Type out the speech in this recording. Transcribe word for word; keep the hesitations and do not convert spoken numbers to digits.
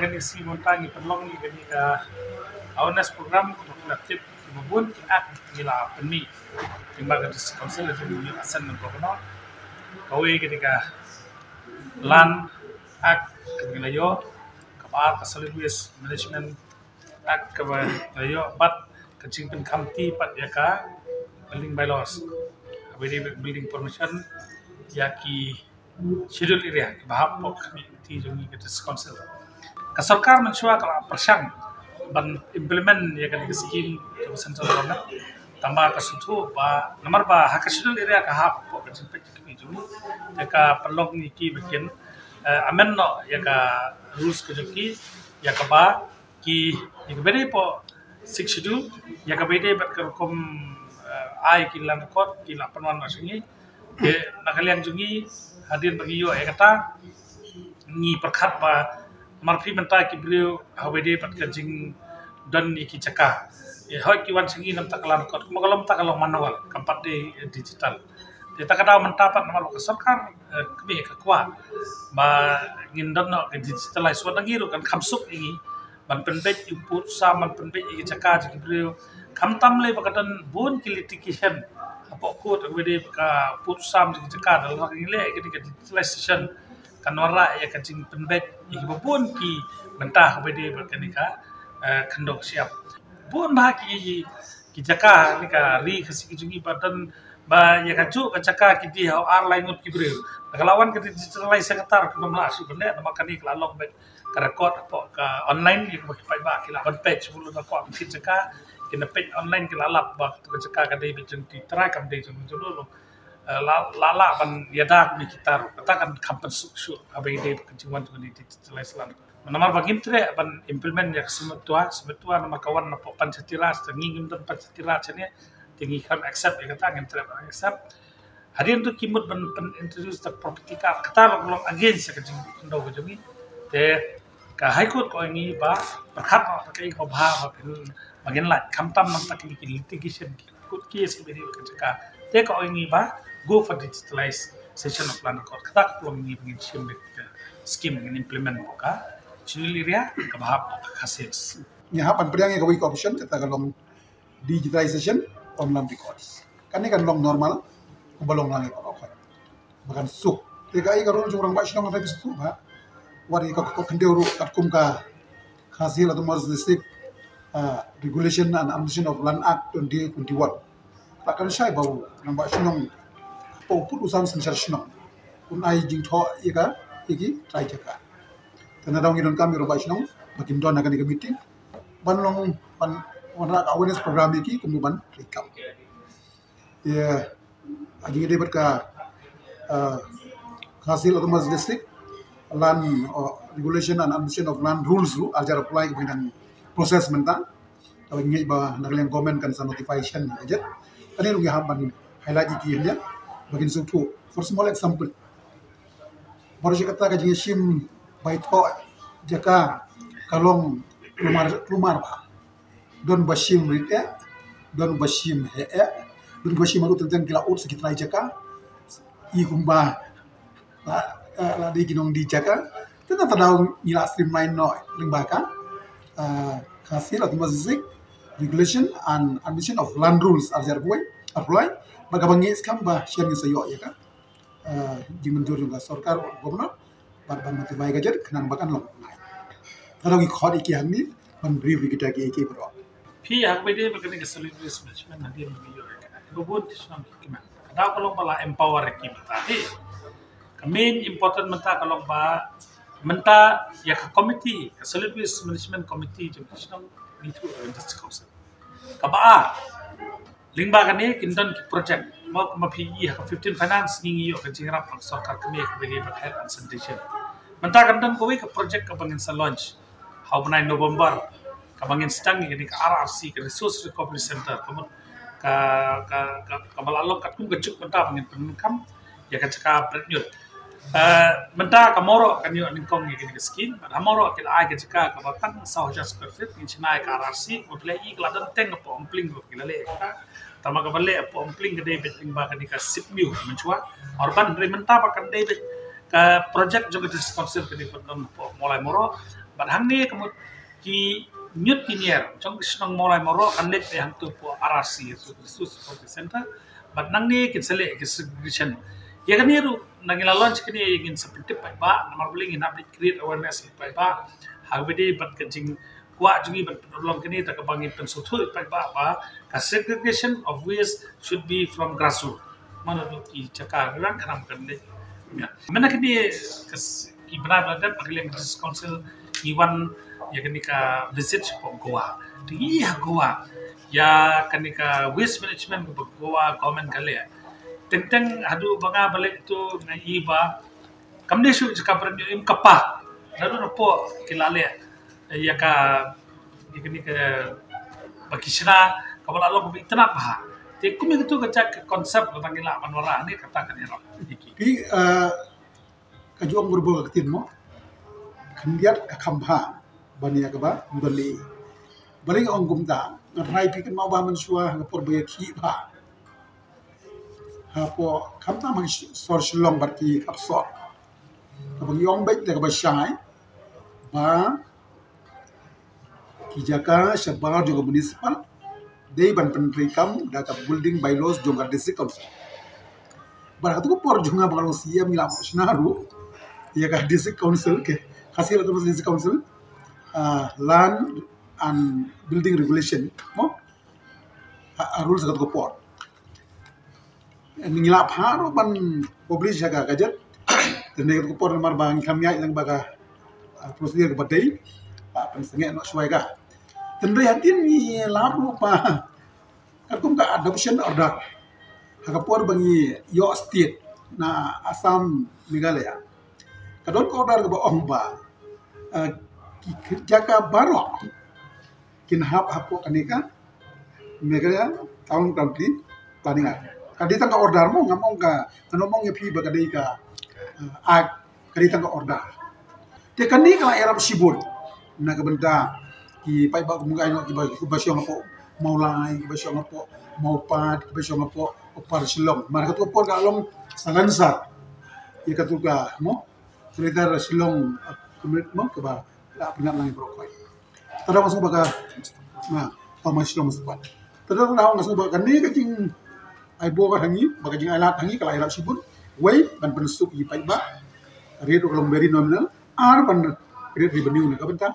Kane ka sngi mynta ngi pynlong ïa kane ka awareness program, kaba ki la tip kiba bun ki Act ngi la pynmih. Lyngba ka District Council, la jong ngi la send na Governor. Kawei kane ka Land Act kaba ngi la ïoh, kaba ar ka Solid Waste Management Act kaba ngi la ïoh, bad ka jingpynkham ti pat ïa ka building bylaws, kaba ïadei bad building permission ïa ki schedule area kiba hap hapoh ka committee jong ngi ka District Council. Ka sorkar mynshuwa ka la pyrshang ban implement ïa kane ka scheme kaba central government. Tangba ka sngewthuh ba namar ba ha ka schedule area ka hap hapoh ka jingpeit ka committee jong ngi, te ka pynlong ïa ki ba kin, eh, amend noh ïa ka rules ka jong ki, ïa kaba ki, ïa kaba ïadei hapoh Sixth Schedule, ïa kaba ïadei bad ka rukom, eh, ai ki land record, ki la pynwan noh sha ngi. Te na ka liang jong ngi, hadien ba ngi ïoh ïa kata, ngi pyrkhat ba namar phi mynta ki briew haba ïadei bad ka jingdon ïa ki jaka, ïa hooid ki wan sha ngi na ka bynta ka land record, kumba ka long mynta ka long manual, kam pat dei, eh, digital. Te ta ka daw mynta pat namar ba ka sorkar, eh, kmie ka kwah ba ngin don noh ka digitalize, wat na ngi ruh kan kham suk ïa ngi ban pynbeit ïa u pud u sam, ban pynbeit ïa ki jaka jong ki briew. Khamtam lei ba ka don bun ki litigation hapoh court, kaba ïadei bad ka pud u sam jong ki jaka. Da lada ngi leh ïa ka digitalization, kan wanrah ïa ka jingpynbeit ïa kiba bun ki bynta kaba ïadei bad kane ka, eh, khyndew ka shyiap. Bun bha ki, ki jaka ha kane ka ri Khasi ka jong ngi ba don, ba ïa kajuh ka jaka ki die ha u ar lai ngut ki briew. Da ka la wan ka digitalize, ka tar ka bym lah shuh ban leh, namar kane ka la long beit ka record hapoh ka online, ïa kaba ki paidbah ki lah ban peit shuh, lada kwah ban thied jaka, kin peit online, ki la lap ba ka jaka ka dei beit jong ki trai, kam dei jong ki jong. Eh, la, la lah ban ïada kumne ki tar, kata kan kham pynsuk shuh haba ïadei bad ka jingwan jong ka digitalize land. Namar ba ngim treh ban implement ïa ka Samyukta, Samyukta namar ka wan napoh Panchayati Raj, te ngi ngim don Panchayati Raj shane, te ngi khlem accept ïa kata, ngim treh ban accept. Hadien ruh ki mut ban, ban introduce da property card, kata ruh ka long against ïa ka jingkhyndew ka jong ngi. Te ka High Court ka ong ïa ngi ba pyrkhat noh, ka ong ïa ngi ba bha ba phin, ba ngin lait, khamtam namar kine ki litigation, ki court case kiba ïadei bad ka jaka. Te ka ong ïa ngi ba go for digitalization of land record. Kata ka pynlong ïa ngi ba ngin shim beit ka scheme, ngin implement hapoh ka schedule area kaba hap hapoh ka Khasi Hills. Ngi hap ban pdiang ïa kawei ka option, kata ka long digitalization of land records. Kane kan long normal, kumba long lang ïa ka, ba kan suk. Te kaei ka role jong u Rangbah Shnong, ka phi sngewthuh ba wat ïa ka, ka khyndew ruh katkum ka Khasi Hills Autonomous District, uh, Regulation and Administration of Land Act twenty twenty-one. Ka la kynshai ba u Rangbah Shnong, hapoh u pud u sam synshar shnong, un ai jingthoh ïa ka, ïa ki trai jaka. Te nangta ngi donkam ïa u Rangbah Shnong ba kin don ha kane ka meeting ban long, ban wanrah ka awareness program ïa ki kumno ban treikam. Ïa, ha jingïadei bad ka, uh, Khasi Hills Autonomous District Land, uh, Regulation and Administration of Land Rules ruh, ar hajar arphew lai, kaba ngi dang process mynta. Te ngi ngeit ba na ka liang government kan sa notification ha ka jet. Kane ruh ngi hap ban highlight ïa ki hynrei ba kin sngewthuh. For small example, baroh shi katta ka jingshim bai thoh jaka ka long kulmar, kulmar ba don ba shim rit eh, don ba shim heh eh, don ba shim haduh teng teng ki la ud sa ki trai jaka. I kumba la, eh, la dei ki nongdie jaka. Te nangta daw ngi la streamline noh lyngba ka, eh, Khasi Hills Autonomous District Regulation and Administration of Land Rules ar hajar arphew lai, arphew lai. Bad kaba ngi skhem ba shen ngin sa ïoh ïa ka, eh, jingmynjur jong ka sorkar, governor, bad ban notify ka jet khnang ba kan long. Ka dang ïa khot ïa ki hangne ban brief ïa kita kiei kiei baroh. Phi, ha kaba ïadei bad kane ka Solid Waste Management, hadien ba ngi ïoh ïa ka, ka bun ki shnong ki kmen. Ka daw ka long ba la empower ïa ki mynta. Phi, ka main important mynta ka long ba mynta ïa ka committee, ka Solid Waste Management Committee jong ki shnong, ngi thuh ïa ka District Council. Kaba ar, lyngba kane kin don ki project. Mo, kumba phi i ha ka fifteen Finance ngi, ngi ïoh ka jingïarap na ka sorkar kmie kaba ïadei bad health and sanitation. Mynta kan don kawei ka project kaba ngin sa launch ha u bnai November, kaba ngin sdang ïa kane ka R R C, ka Resource Recovery Center, ka mut ka, ka, ka, kaba la long katkum ka juk mynta ba ngin pyndonkam ïa ka jaka Bretñiut. Eh, mynta ka Mawroh kan ïoh nyngkong ïa kane ka scheme, bad ha Mawroh ki la ai ka jaka kaba tang saw hajar square feet, ngin shna ïa ka R R C, kaba phi la i ka la don teng hapoh Umpling ruh ki la leh ïa kata. Tangba kaba leh hapoh Umpling ka dei beit lyngba kane ka SIPMEW mynshuwa. Hynrei mynta ba kan dei beit ka project jong ka District Council ka dei beit don hapoh Mawlai Mawroh. Bad hangne ka mut ki ñiut ki ñier jong ki shnong Mawlai Mawroh kan leit te hangto hapoh R R C, Resource Recovery Center. Bad nangne kin sa leh ki segregation. Ïa kane ruh na ngi la launch kane, ngin sa pyntip paidbah, namar balei ngin hap leit create awareness ïa paidbah. Ha kaba ïadei bad ka jingkwah jong ngi ban pynurlong kane, da kaba ngin pynsngewthuh ïa paidbah ba ka segregation of waste should be from grassroots. Mano ki jaka rang khnang kan leh. Mynta kane ka s- ki bnai ba la dep, ha ka liang District Council ngi wan ïa kane ka visit shapoh Goa. Te ngi ha Goa ïa kane ka waste management kaba Goa government ka leh. Teng teng haduh ba nga ba leit to nga i ba kam dei shuh jaka ba rem ïoh im kapa. Naduh napoh ki la leh ïa ka, ïa kane kaba ki shna kaba la long kaba itynnad bha. Te kum ïa katu ka jait ka concept ba ngi lah ban wanrah ne kata ka dei rong. Phi, eh, ka jong ka bor ka ktien mo. Khyndiat ka kham bha ban ïa kaba ban leh. Balei nga ong kumta? Nga tharai phi kynmaw bha mynshuwa ha ka por ba ïa khih bha. Hapoh khamtam ha ki sor Shillong bad ki khap sor. Kaba ngi ong beit da kaba shai ba ki jaka shabar jong ka municipal dei ban pyntreikam da ka building bylaws jong ka District Council. Bad ha katu ka por jong nga ba nga long C E M ngi la shna ruh ïa ka District Council, ka Khasi Autonomous District Council, ah, Land and Building Regulation mo, ha, ha rules ha katu ka por. Ngi la phah ruh ban publish ha ka gazette. Te ngi katu ka por namar ba ngi kham ïaid lang ba ka, ah, procedure kaba dei, ba pynsangeh noh shuwa ïa ka. Te ngi hadien ngi lap ruh ba katkum ka adoption order ha ka por ba ngi ïoh state na Assam, Meghalaya, ka don ka order kaba ong ba, ah, ki jaka baroh kin hap hapoh kane ka Meghalaya Town Council Planning Act. Ka dei tang ka order mo, ngam ong ka, ngam ong ïa phi ba ka dei ka, eh, act, ka dei tang ka order. Te kane ka la ïarap shibun na ka bynta ki paidbah kum ngi, kiba, kiba shong hapoh Mawlai, kiba shong hapoh Mawpat, kiba shong hapoh Upper Shillong. Mar katu ka por ka long silencer ïa katu ka mo, senator Shillong, eh, comrade mo, kaba la pynïap lang ïa baroh khoit. Te da nga sngew ba ka, na, Thomas Shillong Mustapha. Te da nga sngew ba kane ka jingai bor ka ha ngi, ba ka jingai lad ha ngi ka la ïarap shibun. Wei ban pynsuk ïa paidbah, rate ruh ka long very nominal, ar ban create revenue na ka bynta